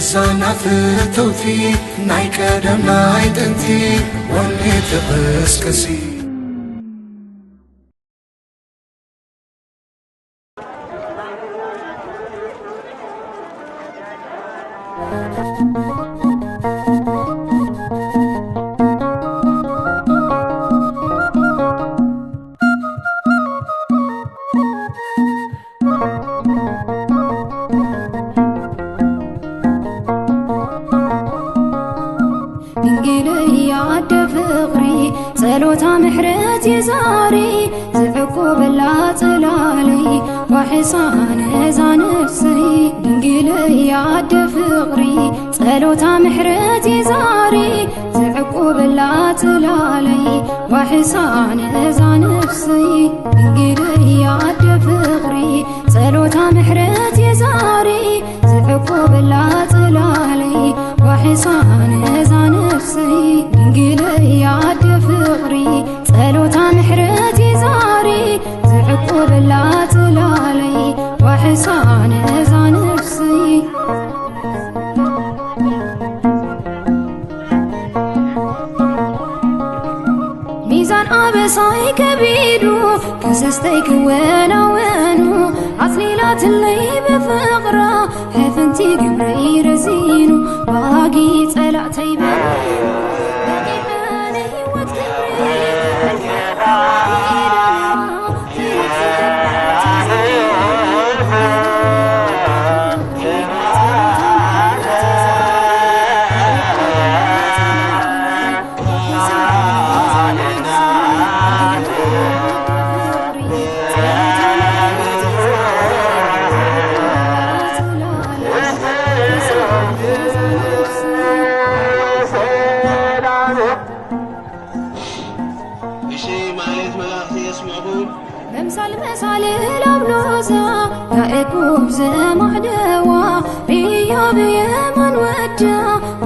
ሳና ፍትውቲ ናይ ቀደም ናይ ጥንቲ ወኔ ትቕስቅሲ። ድንግለይ ኣደ ፍቕሪ ጸሎታ ምሕረት ይዛሪ ዝዕቁበላ ጽላለይ ዋሕሳ ነዛ ነፍሰይ። ድንግለይ ኣደ ፍቕሪ ጸሎታ ምሕረት ይዛሪ ዝዕቁበላ ጽላለይ ዋሕሳ ነዛ ነፍሰይ። ድንግለይ ኣደ ፍቕሪ ጸሎታ ምሕረት ይዛሪ ዝዕቁበላ ጽላለይ ዋሕሳ ነዛ ነፍሰይ። ድንግለይ ኣደ ፍቕሪ ጸሎታ ምሕረት ይዛሪ ዝዕቁበላ ጽላለይ ዋሕሳ ነዛ ነፍሰይ። ሚዛን ኣበሳይ ከቢዱ ከሰስተይ ክወናወኑ ኣጽሊላትለይ ብፍቕራ ሕፍንቲ ግብረይ ረዚኑ ባጊ ጸላእተይ በሪኑ በቂዐ ንህይወት ክብሪ እሺ፣ ማህሌት መላእክት የስምዕኹም። መምሳል መሳል ላብሎዛ ያዕቆብ ዘማዕደዋ ርያ ብየማን ወዳ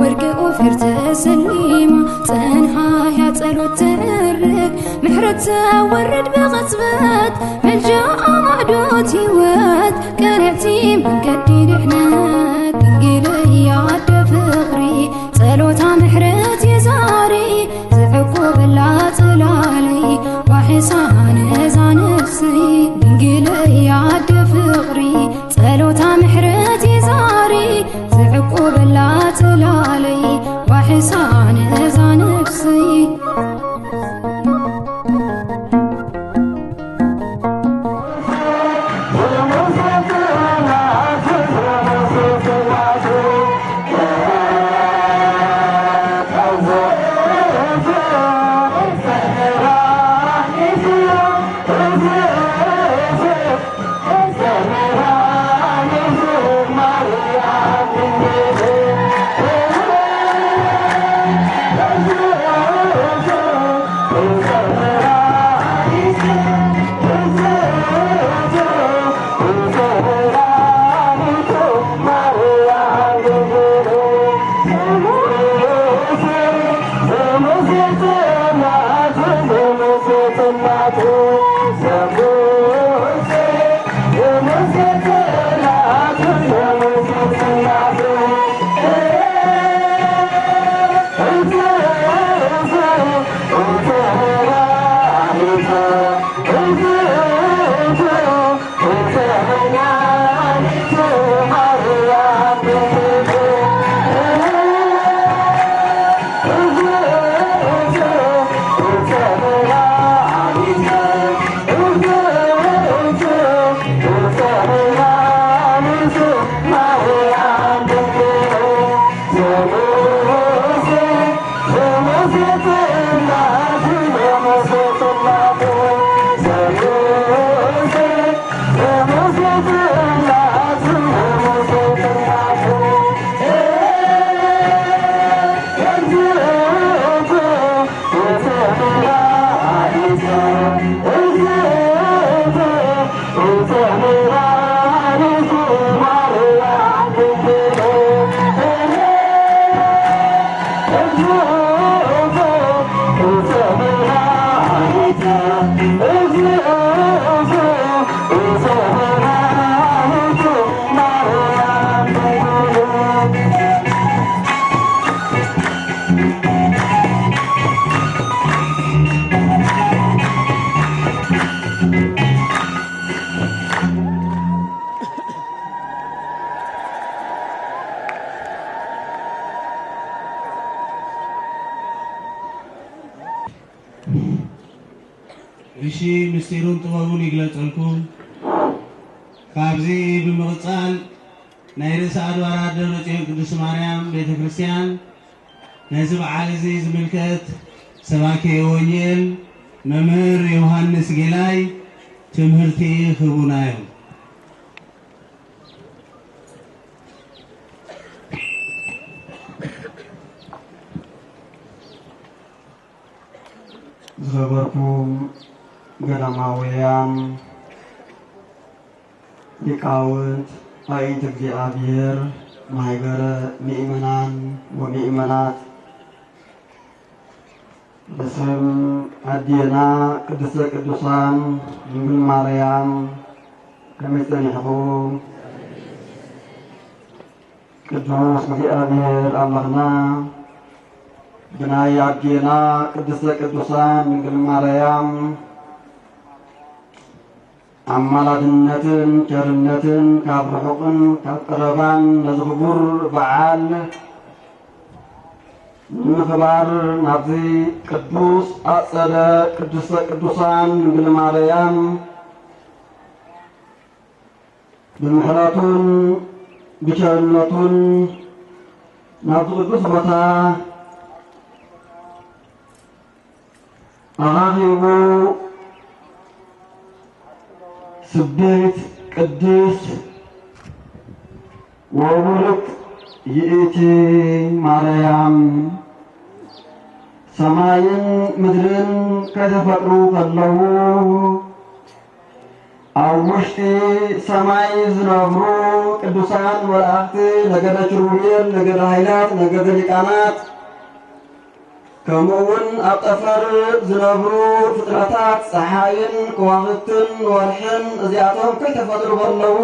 ወርቂ ኦፊር ተሰሊማ ጽንሓያ ጸሎት ትዕርግ ምሕረት ተወርድ ብቕጽበት ምልጃ ኣማዕዶት ህይወት ቅንዕቲ መንገዲ ድሕነት ድንግለይ ኣደ ፍቕሪ ጸሎታ ምሕረት ይዛሪ ዝዕቁበላ ጽላለይ ዋሕሳ ነዛ ነፍሰይ። ድንግለይ ኣደ ፍቕሪ ጸሎታ ምሕረት ይዛሪ ዝዕቁበላ ጽላለይ ዋሕሳ ነዛ ነፍሰይ። እሺ፣ ምስጢሩን ጥበቡን ይግለጸልኩም። ካብዚ ብምቕጻል ናይ ርእሰ ኣድባራት ደብረ ጽዮን ቅድስት ማርያም ቤተ ክርስቲያን ነዚ በዓል እዚ ዝምልከት ሰባኬ ወንጌል መምህር ዮሃንስ ጌላይ ትምህርቲ ክህቡና እዮም። ዝኸበርኩም ገዳማውያን፣ ሊቃውንት፣ ኣዒንቲ እግዚኣብሔር፣ ማሕበረ ምእመናን ወምእመናት፣ ብስም ኣዴና ቅድስተ ቅዱሳን ድንግል ማርያም ከመይ ጸኒሕኹም? ቅዱስ እግዚኣብሔር ኣምላኽና ብናይ ኣዴና ቅድስተ ቅዱሳን ድንግል ማርያም ኣማላድነትን ቸርነትን ካብ ርሑቕን ካብ ቀረባን ነዚ ክቡር በዓል ንምኽባር ናብዚ ቅዱስ ኣጸደ ቅድስተ ቅዱሳን ድንግል ማርያም ብምሕረቱን ብቸርነቱን ናብዚ ቅዱስ ቦታ ኣኻኺቡ ስብሕት ቅድስት ወቡርክት ይእቲ ማርያም ሰማይን ምድርን ከተፈጥሩ ከለዉ ኣብ ውሽጢ ሰማይ ዝነብሩ ቅዱሳን መላእኽቲ፣ ነገደ ኪሩቤል፣ ነገደ ኃይላት፣ ነገደ ሊቃናት፣ ከምኡ እውን ኣብ ጠፈር ዝነብሩ ፍጥረታት ጸሓይን ከዋኽብትን ወርሕን እዚኣቶም ከይተፈጥሩ ከለዉ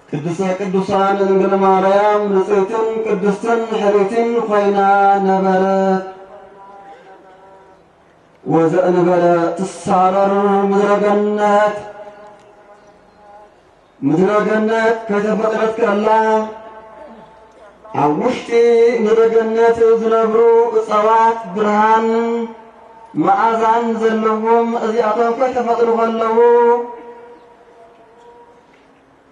ቅድስተ ቅዱሳን ድንግል ማርያም ንጽሕትን ቅድስትን ሕርይትን ኮይና ነበረት። ወዘእንበለ ትሳረር ምድረ ገነት ምድረ ገነት ከተፈጥረት ከላ ኣብ ውሽጢ ምድረ ገነት ዝነብሩ እፀዋት ብርሃን መኣዛን ዘለዎም እዚኣቶም ከተፈጥሩ ከለዉ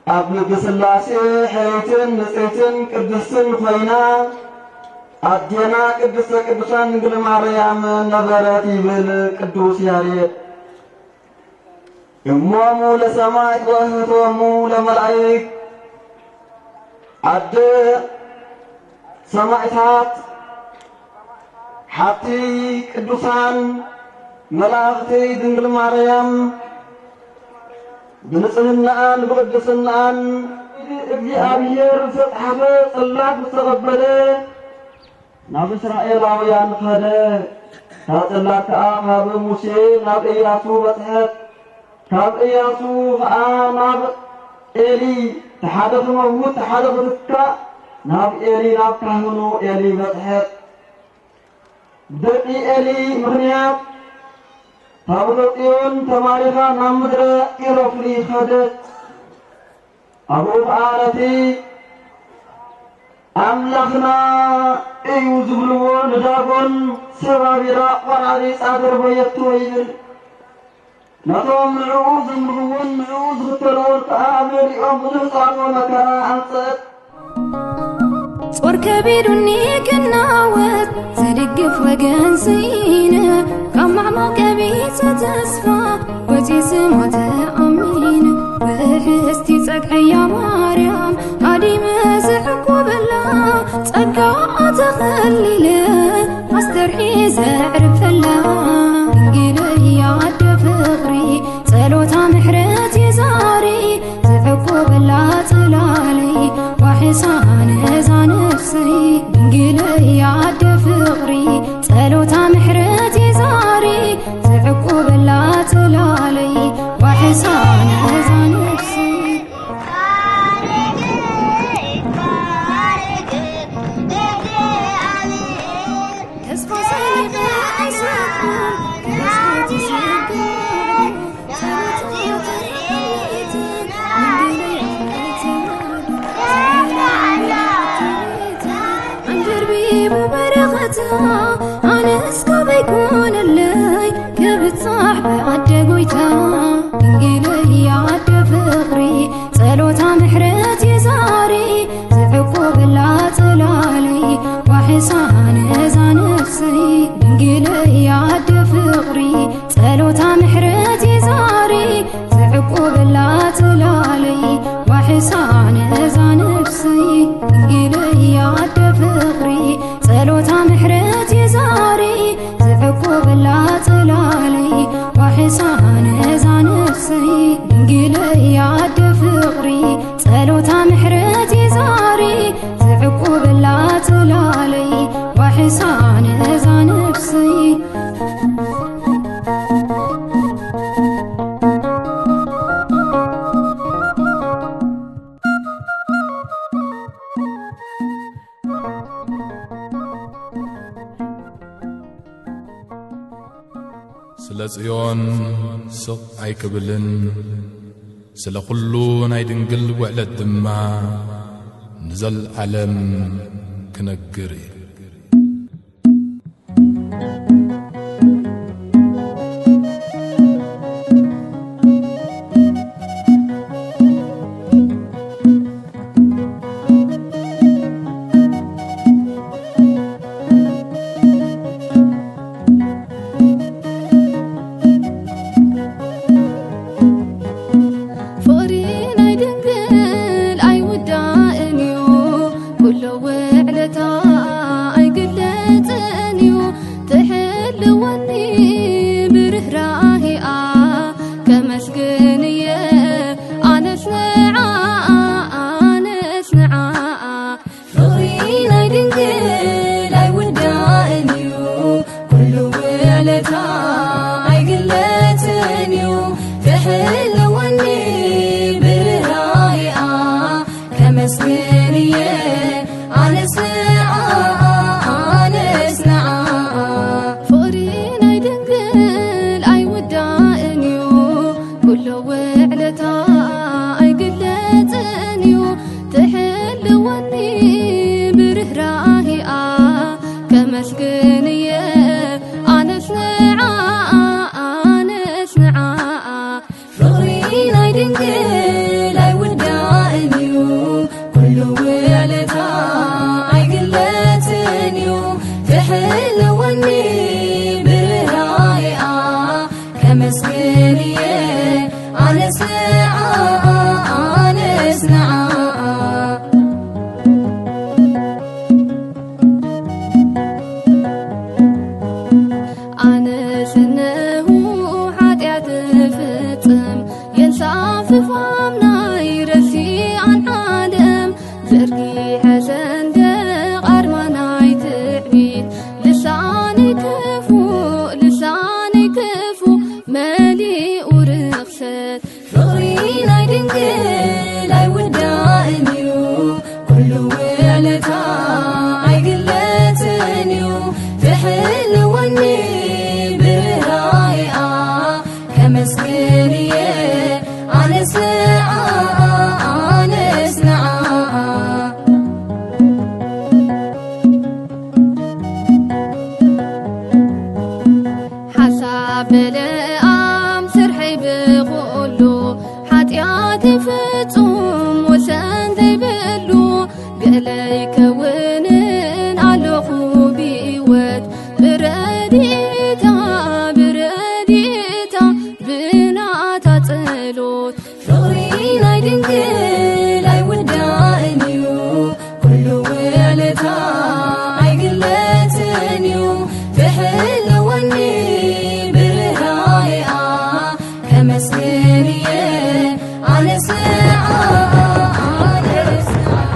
ኣብ ልቢ ስላሴ ሕርይትን ንጽሕትን ቅድስትን ኮይና ኣዴና ቅድስተ ቅዱሳን ድንግል ማርያም ነበረት ይብል ቅዱስ ያሬድ። እሞሙ ለሰማዕት ወእህቶሙ ለመላእክት፣ ኣደ ሰማዕታት ሓብቲ ቅዱሳን መላእኽቲ ድንግል ማርያም ብንጽህናኣን ብቕድስናኣን እግዚኣብሔር ዝተጽሓፈ ጽላት ዝተቐበለ ናብ እስራኤላውያን ኸደ። እታ ጽላት ከኣ ካብ ሙሴ ናብ ኢያሱ በጽሐት። ካብ ኢያሱ ኸኣ ናብ ኤሊ፣ እቲ ሓደ ክመውት እቲ ሓደ ክትካእ፣ ናብ ኤሊ ናብ ካህኑ ኤሊ በጽሐት። ብደቂ ኤሊ ምኽንያት ታቦተ ጽዮን ተማሪኻ ናብ ምድረ ኢሮፍሊ ኸደት። ኣብኡ ኸኣ ነቲ ኣምላኽና እዩ ዝብልዎ ንዳጎን ሰባቢራ ቖራሪጻ ደርበየቶ ይብል። ነቶም ንዕኡ ዘምልኽዎን ንዕኡ ዝኽተልዎን ከኣ ኣብ ልዕሊኦም ብዙሕ ጸቕጢ ወመከራ ኣምጸት። ጾር ከቢዱኒ ክናወጥ ዝድግፍ ወገን ስኢነ ካብ ማዕማቕ ቀቢጸ ተስፋ ወጺ ስማ ተኣሚነ ብሕስቲ ጸግዐያ ማርያም ኣዲመ ዝዕቆበላ ጸጋኣ ተኸሊለ ኣስተርሒ ዘዕርፈላ ድንግለይ ኣደ ፍቕሪ ጸሎታ ምሕረት ይዛሪ ዝዕቆበላ ጽላለይ ዋሕሳ ነዛ ነፍሰይ ድንግለይ ኣደ ፍቕሪ ጸሎታ ምሕረት ይዛሪ ዝዕቆበላ ጽላለይ ዋሕሳ ነዛ ነፍሰይ ድንግለይ ኣደ ፍቕሪ፣ ጸሎታ ምሕረት ይዛሪ፣ ዝዕቁበላ ጽላለይ፣ ዋሕሳ ነዛ ነፍሰይ። ድንግለይ ኣደ ፍቕሪ፣ ጸሎታ ምሕረት ይዛሪ፣ ዝዕቁበላ ጽላለይ፣ ዋሕሳ ነዛ ነፍሰይ። ድንግለይ ኣደ ፍቕሪ፣ ጸሎታ ምሕረት ይዛሪ፣ ዝዕቁበላ ጽላለይ፣ ዋሕሳ ነዛ ነፍሰይ። ስለ ጽዮን ስቕ ኣይክብልን፣ ስለ ኹሉ ናይ ድንግል ውዕለት ድማ ንዘልኣለም ክነግር እየ። ፍቕሪ ናይ ድንግል ኣይውዳእን እዩ፣ ኩሉ ውዕለታ ኣይግለጽን እዩ። ትሕልወኒ ብርህራሄኣ፣ ከመስግን እየ ኣነስ ንዓኣ፣ ኣነስ ንዓኣ። ፍቕሪ ናይ ድንግል ኣይውዳእን እዩ፣ ኩሉ ውዕለታ ኣይግለጽን እዩ። ትሕልወኒ ብርህራሄኣ፣ ከመስግን እየ ኣነስ ንዓኣ፣ ኣነስ ንዓኣ። ፍቕሪ ናይ ድንግል ኣይውዳእን እዩ፣ ኩሉ ውዕለታ ኣይግለጽን እዩ። ትሕልወኒ ብርህራሄኣ፣ ከመስግን እየ ኣነስ ንዓኣ፣ ኣነስ ንዓኣ። ፍቕሪ ናይ ድንግል ኣይውዳእን እዩ፣ ኩሉ ውዕለታ ኣይግለጽን እዩ። ትሕልወኒ ብርህራሄኣ፣ ከመስግን እየ ኣነስ ንዓኣ፣ ኣነስ ንዓኣ። ኣነስ እነሆ ሓጢኣት እፍጽም፣ የንሳፍፋም ናይ ረሲኣን ዓለም፣ ዘርጊሐ ሰንደቕ ኣርማ ናይ ትዕቢት፣ ልሳነይ ክፉእ፣ ልሳነይ ክፉእ መሊኡ ርኽሰት። ፍቕሪ ናይ ድንግል ኣይውዳእን እዩ፣ ኩሉ ውዕለታ ኣይግለጽን እዩ። ትሕልወኒ ብርህራሄኣ፣ ከመስግን እየ ኣነስ ንዓኣ፣ ኣነስ ንዓኣ። ሓሳብ በለኣም ስርሐይ ብኹሉ፣ ሓጢኣተይ ፍጹም ወሰን ዘይብሉ፣ ገለ ይከውንን ኣለኹ ብህይወት፣ ብረድኤታ፣ ብረድኤታ፣ ብናታ ጸሎት። ፍቕሪ ናይ ድንግል ኣይውዳእን እዩ፣ ኩሉ ውዕለታ ኣይግለጽን እዩ። ትሕልወኒ ብርህራሄኣ፣ ከመስግን እየ ኣነስ ንዓኣ፣ ኣነስ ንዓኣ።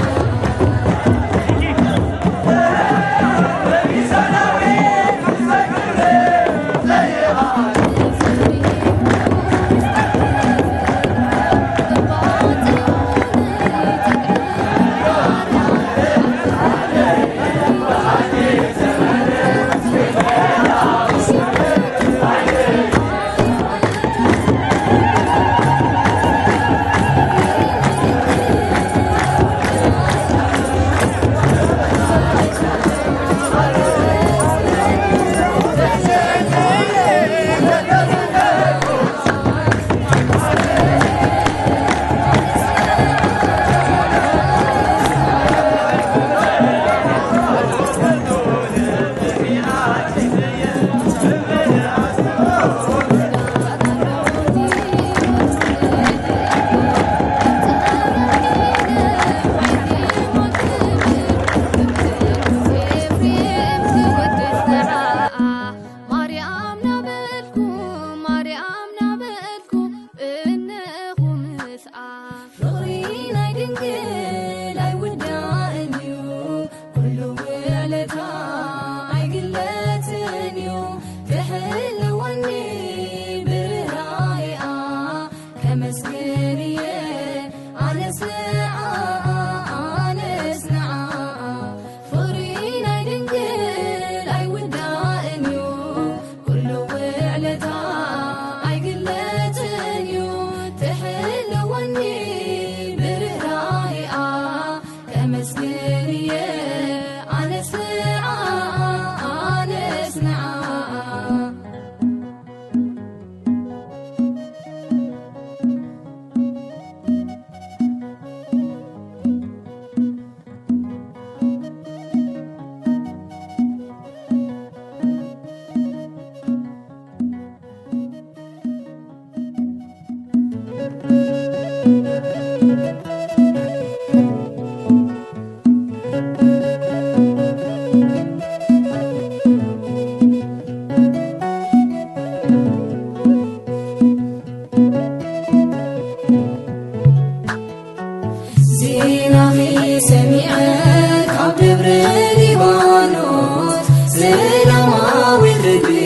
ትብል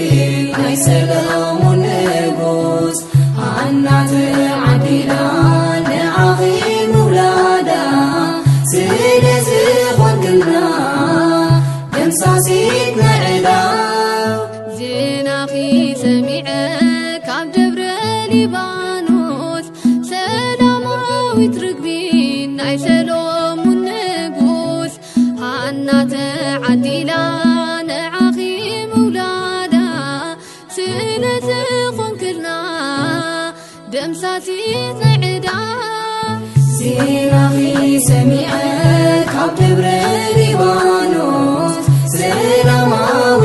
ናይ ሰሎሞን ንጉስ፣ ሃና ተዓዲላ ንዓኺ ምውላዳ። ስለ ዝኾንክልና ደምሳሲት ናይ ዕዳ። ዜናኺ ሰሚዐ ካብ ደብረ ሊባኖስ፣ ሰላማዊት ርግቢ ናይ ሰሎሞን ንጉስ፣ ሃና ተዓዲላ ንዓኺ ምውላዳ። ስለ ዝኾንክልና ደምሳሲት ናይ ዕዳ። ዜናኺ ሰሚዐ ካብ ደብረ ሊባኖስ፣ ሰላማዊ